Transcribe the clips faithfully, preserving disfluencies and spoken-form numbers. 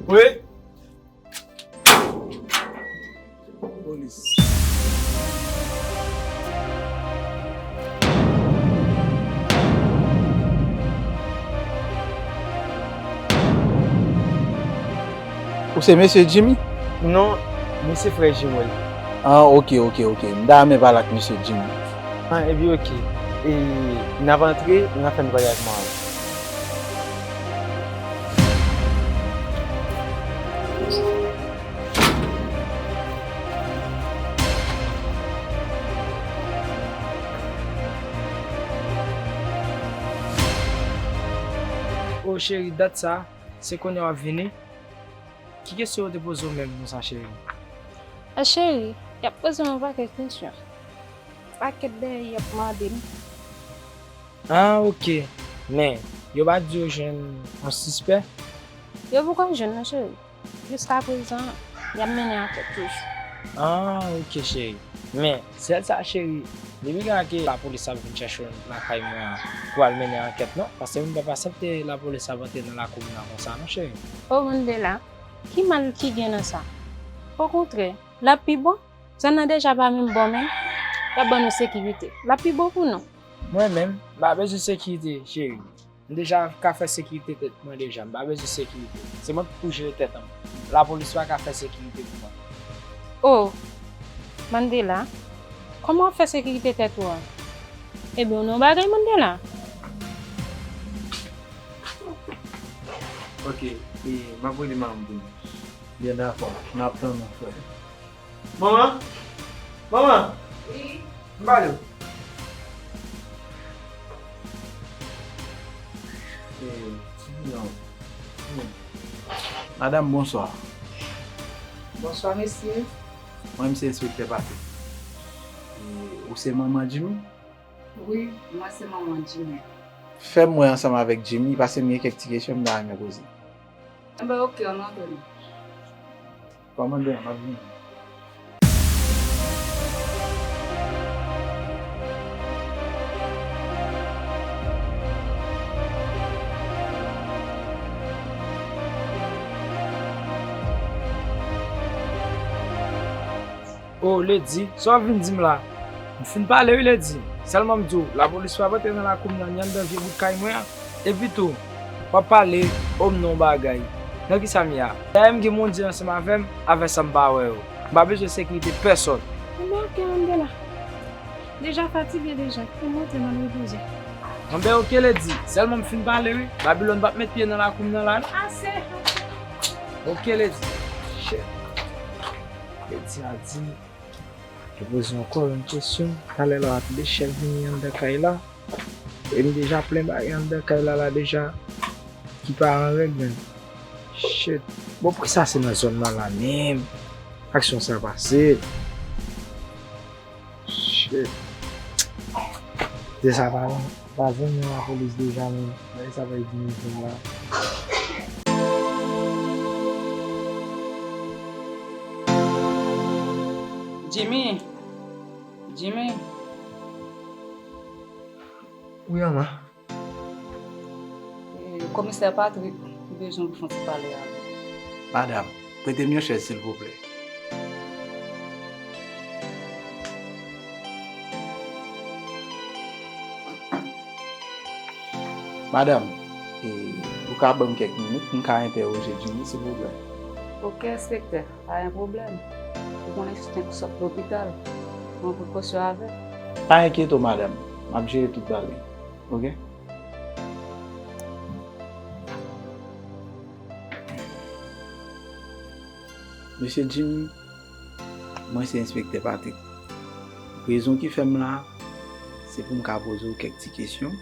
Wi. Polis. Ou se mesye Jimmy? Non, mi se frè jimèl. Ah, ok, ok, ok. M ta renmen pale ak mesye Jimmy. Ah, epi ok. E, n ap antre, n ap fè n pale ak manman. O cheri, dat sa, se kounye a w ap vini? Ki kesyon yo te poze w menm konsa, cheri? A cheri, y ap poze m yon pakèt kesyon. Pakèt dèyè y ap mande m. Ah, ok. Men, yo pa di yo jwenn yon sispè? Yo poko jwenn non, cheri. Jiskaprezan, y ap mennen ankèt toujou. Ah, ok, cheri. Men, sèl sa, cheri, depi lè ke lapolis ap vin chèche w lakay mwen an pou al mennen ankèt, non, paske m pa aksepte lapolis ap antre nan lakou m nan konsa, non, cheri. O Mandela, ki mal ki gen nan sa? Okontrè, l ap pi bon. Zòn nan deja pa menm bon menm, y ap ban nou sekirite. L ap pi bon pou nou. Mwen menm, m pa bezwen sekirite, cheri. M deja ka fè sekirite tèt mwen deja, m pa bezwen sekirite. Se mwen k pou jere tèt mwen. Lapolis pa ka fè sekirite pou mwen. O, Mandela, kòman w ap fè sekirite tèt ou a? Ebyen, w nan yon bagay, Mandela. Ok, e, m ap rele manman m pou nou. Byen, dakò, n ap tann ou, frè. Manman? Manman? Wi. M pale w. Eh, ti fi non. Hmm. Madanm, bonswa. Bonswa, mesye. Mwen, m se enspektè Patrick. E, ou se manman Jimmy? Wi, mwen se manman Jimmy. Fè m wè ansanm avèk Jimmy, paske m gen kèk ti kesyon m ta renmen poze. Enben, oke, ann antre non. Kòmandan, m ap vini. O, Lady, sa w ap vin di m la? M fin pale wi, Lady. Sèlman m di w, lapolis p ap antre nan lakou m nan, ni anndan vye bout kay mwen an. Epi tou, w ap pale, o m nan yon bagay. Nan kisa m ye a? Dayè m gen Bondye ansanm avè m, avè sa m pa wè yo. M pa bezwen sekirite pèsòn. Enben, oke, Mandela. Deja fatige deja, kite m antre m al repoze. Enben, oke, Lady. Sèlman m fin pale wi. Babilòn p ap met pye nan lakou m nan la, non. Ase, ase. Oke, Lady. Shit. Lady a di m. Yo poze ankò yon kesyon. Talè la w ap de chèf vini anndan kay la. E m deja plen bagay anndan kay la, la deja ki pa an règ menm. Shit. Bon, poukisa se nan zòn nan la menm aksyon sa pase? Shit. Se sa pa, pa jwenn nan lapolis deja menm. Bagay sa pa egziste la. Jimmy. Jimmy. Wi, manman. E, Komisè Patrick, m bezwen pou fè yon ti pale avè w. Madanm, prete m yon chèz, silvouplè. Madanm, e, ou ka ban m kèk minit pou m ka entèwoje Jimmy, silvouplè? Oke, enspektè, pa gen pwoblèm. Ou konnen Stenk sot lopital. Pran prekosyon avè l. Pa enkyete w, madanm. M ap jere tout bagay. Oke? Mesye Jimmy, mwen se enspektè Patrick. Rezon ki fè m la, se pou m ka poze w kèk ti kesyon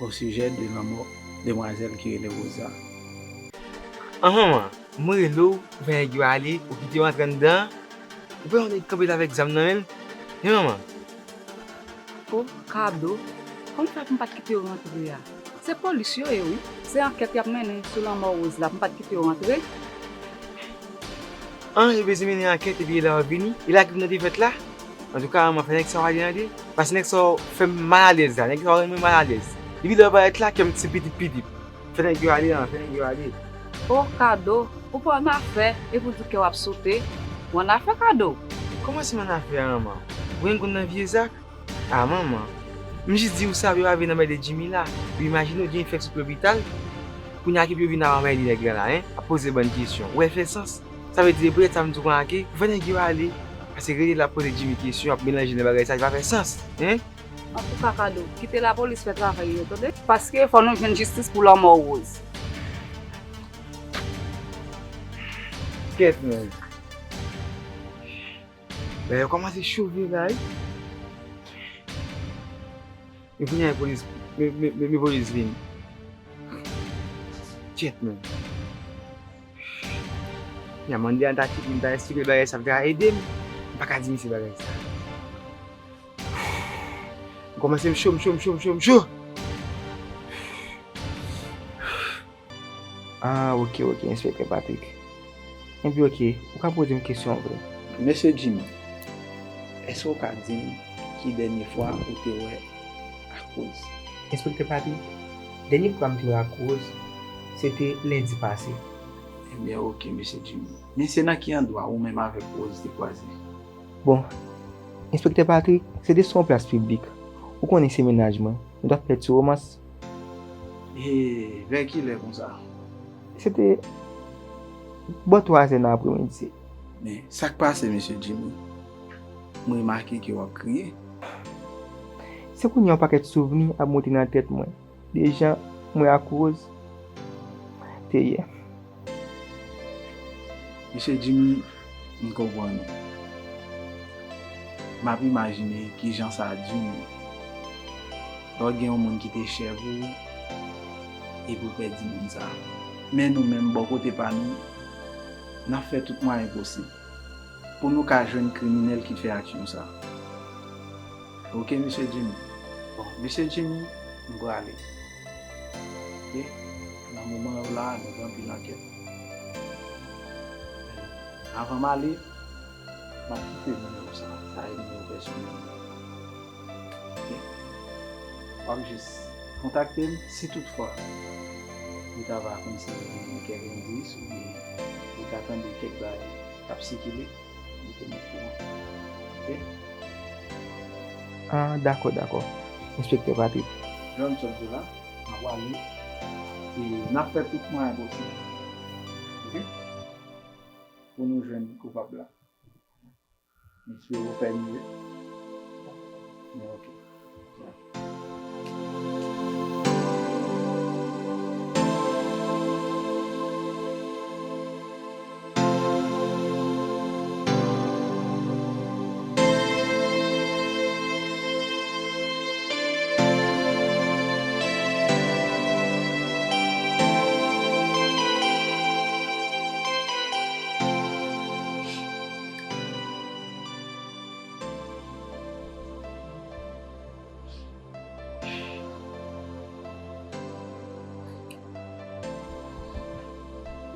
osijè de lanmò demwazèl ki rele Rosa. An manman, mwen rele w, ou fè nèg yo ale, ou kite yo antre anndan. Ou pa wè yon nèg kanpe la avèk zam nan men l? Men manman. O, Kado, kòman fè pou m pa t kite yo rantre a? Se polis yo ye wi. Se ankèt y ap mennen sou lanmò Rose la pou m pa t kite yo rantre. An, yo bezwen mennen ankèt epi e la w ap vini? E la ki pou nan defèt la? Antouka, manman, fè nèg sa yo ale tande. Paske nèg sa yo fè m malalèz la. Nèg sa yo rann mwen malalèz. Depi lè yo parèt la, kè m ti pidip pidip. Fè nèg yo ale an, fè nèg yo ale. O, Kado, ou pa annafè, epi w di kè w ap sote. Ou annafè, Kado? Kòman si m annafè a, manman? Ou gen konn nan vye zak? A, manman. M jis di w sa pou yo pa vin anmède Jimmy la. Ou imajine w Jimmy fèk sot lopital. Kounye a ki pou yo vin ap anmède nèg la la, en? Ap poze bann kesyon. Ou wè fè sans? Sa vle di depi lè sa m di w konsa ke pou fè nèg yo ale. Paske rete la ap poze Jimmy kesyon, ap melanje nan bagay sa, li pa fè sans, en? Antouka, Kado, kite lapolis fè travay yo, tande? Paske fò nou jwenn jistis pou lanmò Rose. Kèt, men. Bagay yo kòmanse cho vre la, wi. Men kounye a, polis, men, men, men, men polis vini. Kèt, men. Kounye a, mande an ta cheke m, ta esplike l bagay sa, l ta ede m. M pa ka di misye bagay sa. M kòmanse m cho, m cho, m cho, m cho, m cho. Ah, ok, ok, Enspektè Patrick. Enben, ok, ou ka poze m kesyon an vre. Mesye Jimmy, èske w ka di m ki dènye fwa ou te wè ak Rose? Enspektè Patrick, dènye fwa m te wè ak Rose, se te lendi pase. Ebyen, ok, Mesye Jimmy. Men se nan ki andwa ou menm avèk Rose te kwaze? Bon, Enspektè Patrick, se te sou yon plas piblik. Ou konnen se mennaj mwen. Nou t ap fè ti womans. E vè kilè konsa? Se te bò twazè nan apremidi. Men, sa k pase, Mesye Jimmy? M remake ke w ap kriye. Se kounye a yon pakèt souvni ap monte nan tèt mwen de jan mwen ak Rose te ye. Mesye Jimmy, m konprann ou. M ap imajine kijan sa di w menm. Lè w gen yon moun ki te chè pou ou, epi w pèdi moun sa a. Men nou menm, bò kote pa nou, n ap fè tout mwayen posib pou nou ka jwenn kriminèl ki fè aksyon sa a. Ok, Mesye Jimmy. Bon, Mesye Jimmy, m prale. Ok? Nan moman yo la, nou gen anpil ankèt. Avan m ale, m ap kite nimewo sa a. Sa e nimewo pèsonèl mwen. Ok? W ap jis kontakte m si toutfwa ou ta va konn si gen kèk endis oubyen ou ta tande kèk bagay k ap sikile. Mete m okouran. Ok? Ah, dakò, dakò. Enspektè Patrick. Jan m sot di w la, m ap ale. E n ap fè tout mwayen posib. Ok? Pou nou jwenn koupab la. M espere w fè miye. Men ok.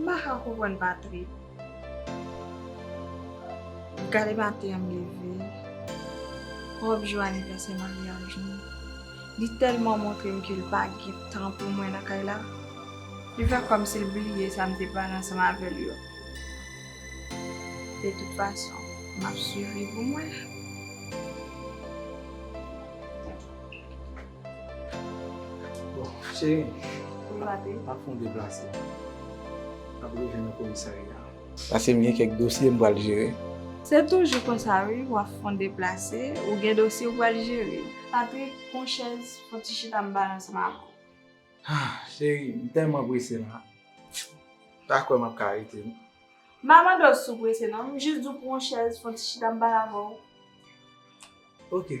M pa ka konprann Patrick. Gade maten an m leve, pwòp jou anivèsè maryaj nou. Li tèlman montre m ke l pa gen tan pou mwen nan kay la. Li fè kòmsi l bliye sa m te pale ansanm avè l yo. De tout fason, m ap swiv li pou m wè. Bon, cheri, m ap fè yon deplase. M ap rejwenn nan komisarya. Paske m gen kèk dosye m pral jere. Se toujou konsa wi, w ap fè yon deplase, ou gen dosye w pral jere. Patrick, pran chèz, fè yon ti chita m pale ansanm avè w. Ah, cheri, m tèlman prese la. M pa kwè m ap ka rete non. M pa mande w si w prese non, m jis di w pran yon chèz, fè yon ti chita m pale avè w. Ok,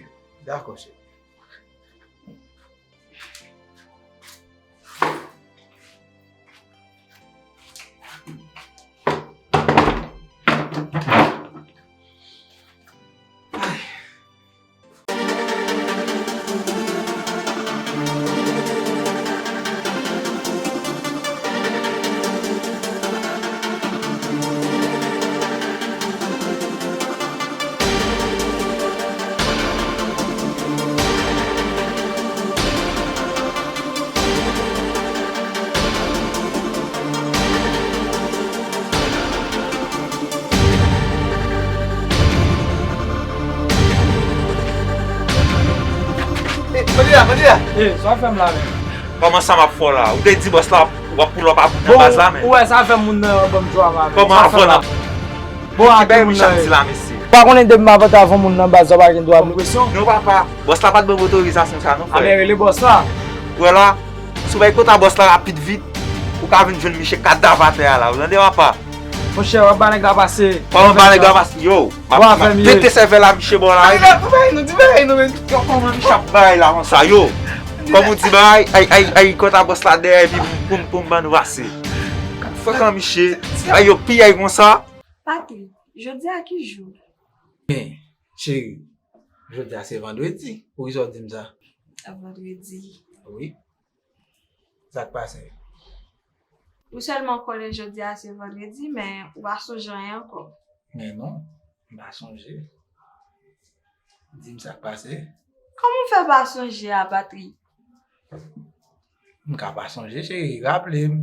dakò, cheri. André! Ey, sa w fè m la menm? Kòman sa m ap fè w la? Ou te di bòs la w ap pull up a bout nan baz la menm. Ou wè sa fè moun nan ban m djwa la menm. Kòman sa fè m la? Bon, ki bagay Micham di la, mesye? Ou pa konnen depi m ap antre avè yon moun nan baz la, w pa gen dwa bloke. Non, papa, bòs la pa t ban m otorizasyon sa non, frè. A, men rele bòs la. Ou wè la, si w bay kontak bòs la rapid vit, ou ka vin jwenn misye kadav atè a la. Ou tande, papa? Monchè, w ap ba nèg la pase. Kòman ba nèg la pase? Yo, m ap, m ap pete sèvèl a misye bò la wi. Di bagay nou, di bagay nou, men. Yo, kòman misye ap bay la konsa, yo? Kòm ou di bagay, ay, ay, ay, kontak bòs la dèyè, epi poum, poum, ban nou pase. Frekan misye, ay, yo piyay konsa. Patrick, jodi a ki jou? Men, cheri, jodi a se vandredi. Poukisa w di m sa? Vandredi. Wi. Sa k pase? Ou sèlman konnen jodi a se vandredi, men ou pa sonje anyen ankò. Men non, m pa sonje. Di m sa k pase. Kòman w fè pa sonje a, Patrick? M ka pa sonje, cheri, raple m.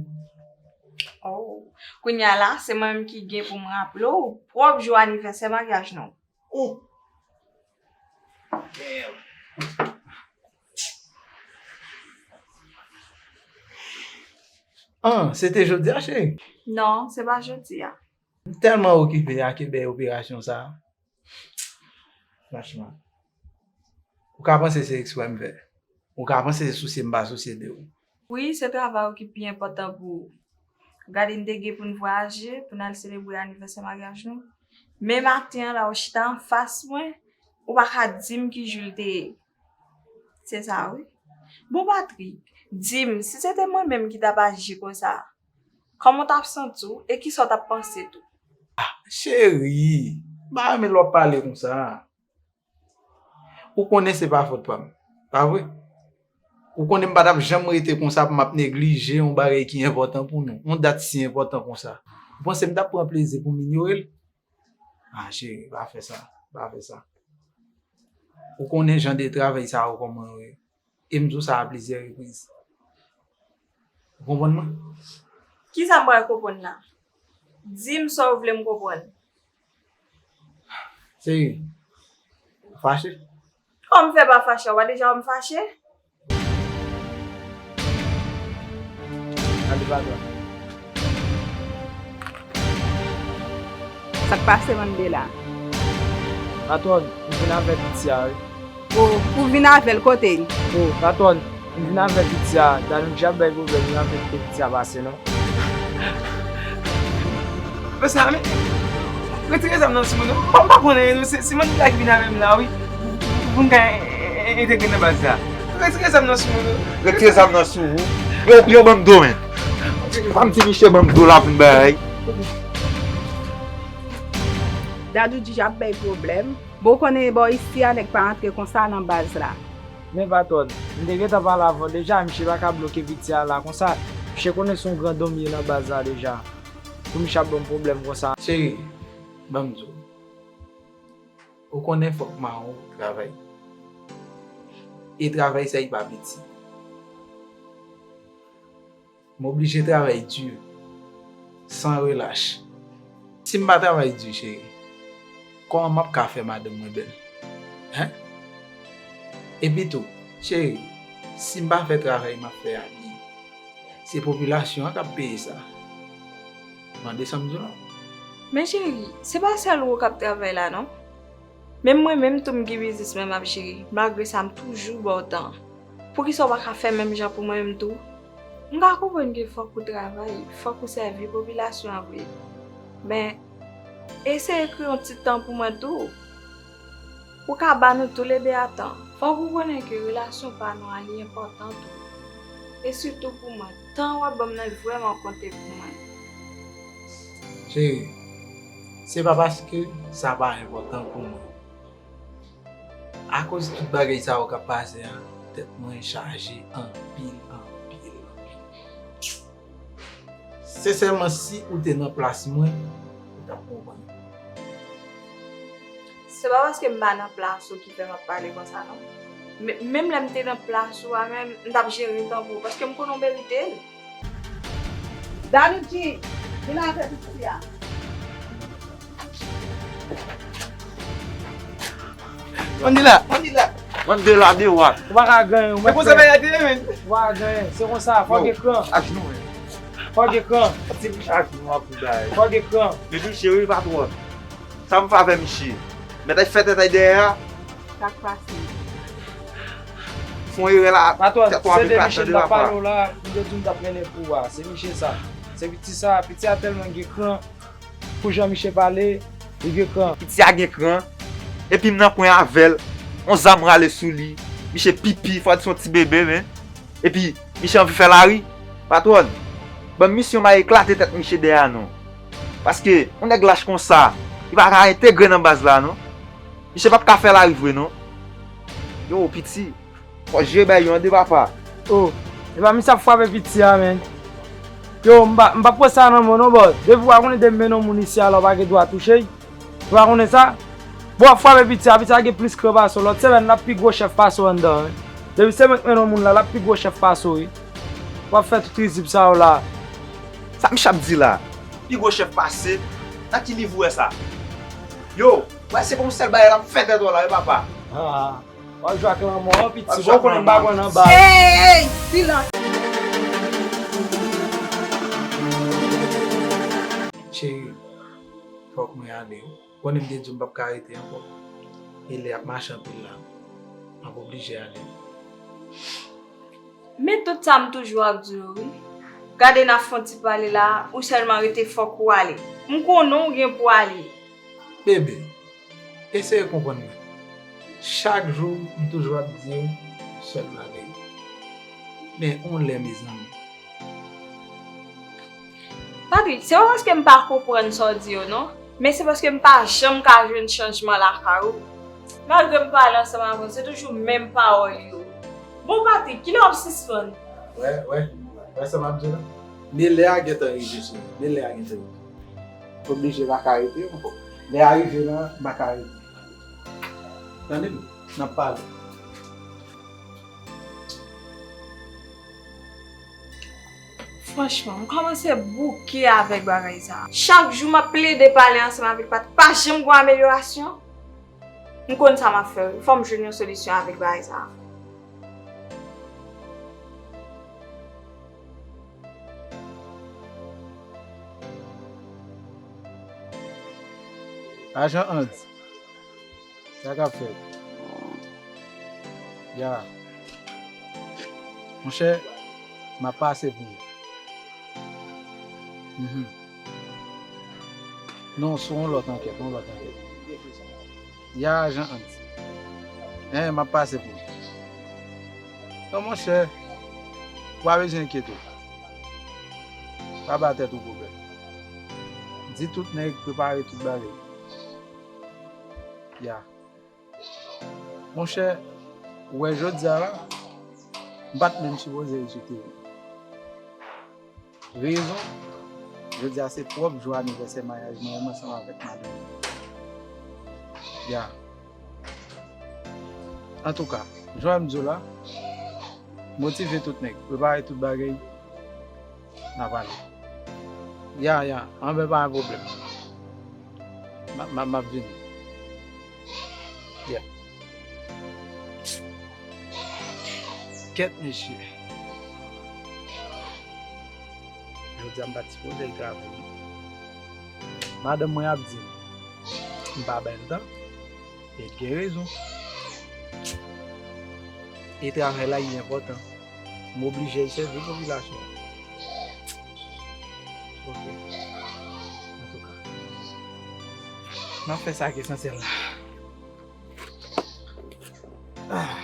Oh, kounye a la, se mwen menm ki gen pou m raple w pwòp jou anivèsè maryaj nou. Oh! Damn! Ah, se te jodi a, cheri? Non, se pa jodi a. M tèlman okipe ak bèl operasyon sa a. Franchman. Ou ka panse se eksprè m fè. Ou ka panse se sousye m pa sousye de ou. Wi, se travay ou ki pi enpòtan pou ou. Gade, n te gen pou n vwayaje, pou n al selebre anivèsè maryaj nou. Men maten an la, ou chita anfas mwen, ou pa ka di m ki jou l te ye. Se sa, wi. Bon, Patrick, di m, si se te mwen menm ki t ap aji konsa, kòman w t ap santi w e kisa w t ap panse tou? Ah, cheri, m pa renmen lè w ap pale konsa. Ou konnen se pa fòt pa m, pa vre? Ou konnen m pa t ap janm rete konsa pou m ap neglije yon bagay ki enpòtan pou nou, yon dat si enpòtan konsa. Ou panse m t ap pran plezi pou m inyore l? Ah, cheri, pa fè sa, pa fè sa. Ou konnen jan de travay sa yo kòman yo ye. E m di w sa a plizyè repriz. Ou konprann mwen? Kisa m pral konprann la? Di m sa w vle m konprann. Cheri, ou fache? Kòman m fè pa fache? Ou pa deja wè m fache? Gade patwòn. Sa k pase, Mandela? Patwòn, m vin avè piti a, wi. O, ou vin avè l kote? O, patwòn, m vin avè piti a. Danouji ap bay pwoblèm, m vin avè piti a pase non. Mesye, men, retire zam nan sou mwen non. M pa, m pa konnen non, se, se Mandela ki vin avè m la, wi. Pou, pou, pou m ka en-, en-, entegre nan baz la. Retire zam nan sou mwen non. Retire zam nan sou ou. Yo, yo ban m do, men. Pa m di misye ban m do la pou m bay. Danouji ap bay pwoblèm. Bon, ou konnen bò isi a, nèg pa antre konsa nan baz la. Men patwòn, m te gentan pale avè w deja, misye pa ka bloke piti a la konsa. Misye konnen se yon grandonm li ye nan baz la deja. Pou misye ap ban m pwoblèm konsa. Cheri, ban m di w. Ou konnen fòk mawon travay. E travay sa, li pa piti. M oblije travay di, san relach. Si m pa travay di, cheri, kòman m ap ka fè madanm mwen bèl? Hen? Epi tou, cheri, si m pa fè travay m ap fè a byen, se popilasyon an k ap peye sa. Mande sa m di w la. Men cheri, se pa sèl ou k ap travay la non. Menm mwen menm tou m gen biznis mwen m ap jere. Malgre sa, m toujou ba w tan. Poukisa w pa ka fè menm jan pou mwen menm tou? M ka konprann ke fòk ou travay, fòk ou sèvi popilasyon an vre. Men, eseye kreye yon ti tan pou mwen tou. Ou ka ba nou toulede a tan. Fòk ou konnen ke relasyon pa nou an li enpòtan tou. E sitou pou mwen, tan w ap ban m nan vrèman konte pou mwen. Cheri, se pa paske sa pa enpòtan pou mwen. Akoz tout bagay sa yo k ap pase a, tèt mwen chaje anpil, anpil, anpil. Sensèman, si ou te nan plas mwen, ou t ap konprann. Se pa paske m pa nan plas ou ki fè m ap pale konsa non. Men, menm lè m te nan plas ou a menm, m t ap jere tan pou ou, paske m konnen w merite l. Danouji, vin avè piti a. Mandela, Mandela. Mande la de wat. Ou pa ka genyen, ou mèt fè. Se konsa bagay te ye, men. Ou pa ka genyen. Se konsa, fò gen kran. Ajenou, men. Fò gen kran. Ti bouch ajenou ap fè bagay. Fò gen kran. Men miche wi, patwòn. Sa m fè avè miche. Mèt ay fè tèt ay dèyè a. Sa k pase? Fon erè la. Patwòn, se de miche m t ap pale w la, m te di w m t ap mennen pou ou a. Se miche sa. Se piti sa, piti a tèlman gen kran. Pou jan miche pale, li gen kran. Piti a gen kran. Epi m nan kwen avè l. On zam rale sou li. Miche pipi, fò di se on ti bebe, men. Epi, miche anvi fè lari. Patwòn, ban m misyon m al eklate tèt miche dèyè a non. Paske, on nèg lach konsa, li pa ka entegre nan baz la non. Miche p ap ka fè lari vre non. Yo, piti. Fò jere bay yo an de papa. Oh, epa misye ap frape piti a, men. Yo, m pa, m pa pran sa nan men w non, bòs. Depi w pa konnen de m mennen yon moun isi a la, w pa gen dwa touche l. Ou pa konnen sa? Bon, w ap frape piti a, piti a gen plis kran pase w. Lòt semèn, l ap pi gwo chèf pase w anndan, wi. Depi se mwen k mennen yon moun la, l ap pi gwo chèf pase w, wi. W ap fè tout rizib sa yo la. Sa misye ap di la? Pi gwo chèf pase? Nan ki liv ou wè sa? Yo, wè se pa yon sèl bagay l ap fè tèt w la, wi papa. Ah. W ap jwe ak lanmò, piti. Bon, konnen m pa konn anba. Ey, ey, silans. Cheri, fòk mwen ale wi. Konnen m te di w m p ap ka rete ankò. E lè ap mache anpil la. M ap oblije ale. Men tout sa m toujou ap di w wi. Gade n ap fè yon ti pale la, ou sèlman rete fòk ou ale. M konnen w gen pou w ale. Bebe, eseye konprann mwen. Chak jou, m toujou ap di w sèl bagay. Men on lè, mezanmi. Patrick, se pa paske m pa konprann sa w di yo, non. Men se paske m pa janm ka jwenn chanjman lakay ou. Malgre m pale ansanm avè w, se toujou menm pawòl yo. Bon, Patrick, kilè w ap sispann? Wè, wè. Wè sa m ap di w la? Men lè a gentan rive, cheri. Men lè a gentan rive. Oblije pa ka rete ankò. Lè a rive la, m pa ka rete. Tande m, n ap pale. Franchman, m kòmanse bouke avèk bagay sa a. Chak jou m ap plede pale ansanm avèk Pat, pa janm gon amelyorasyon. M konn sa m ap fè wi. Fò m jwenn yon solisyon avèk bagay sa a. Ajan Ant, sa k ap fèt? Ya. Monchè, m ap pase pou ou. Mhm. Non, se yon lòt ankèt, yon lòt ankèt. Ya, ajan Ant. Hen, m ap pase pou ou. Non, monchè, ou pa bezwen enkyete w. Pa ba tèt ou pwoblèm. Di tout nèg prepare tout bagay. Ya. Monchè, ou wè jodi a la, m pa t menm sipoze egzite w. Rezon, jodi a se pwòp jou anivèsè maryaj mwen menm ansanm avèk madanm mwen. Ya. Antouka, jan m di w la, motive tout nèg, prepare tout bagay, n ap ale. Ya, ya, anben pa gen pwoblèm. M a, m a, m ap vini. Ya. Kèt mesye. Jodi a m pa t sipoze al travay non. Madanm mwen ap di m, m pa bay l tan. E l gen rezon. E travay la li enpòtan. M oblije al sèvi popilasyon an. Ok. Antouka. M ap fè sa ki esansyèl la. Ah.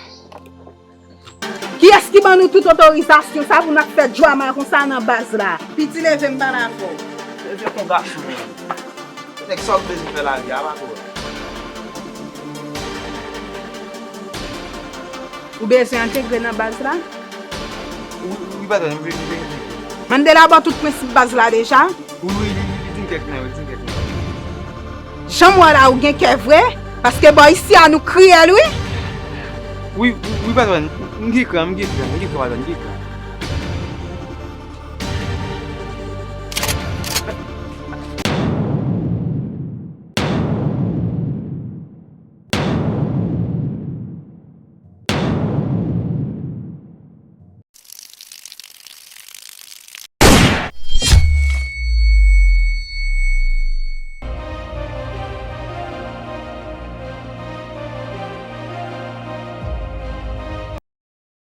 Kiyès ki ban nou tout otorizasyon sa pou n ap fè djwama konsa nan baz la? Piti leve m pale avè w. Leve kon gason menm. Nèg sa w bezwen fè lari a pa twòp. Ou bezwen entegre nan baz la? Wi, wi, patwòn, m vle, m vle entegre. Mandela ba w tout prensip baz la deja? Wi, wi, li, li, li di m kèk nèg, li di m kèk nèg. Jan m wè w la, ou gen kè vre, paske bò isi a nou kriyèl, wi. Wi, wi, wi, patwòn, m gen kran, m gen kran, m gen kran, patwòn, m gen kran.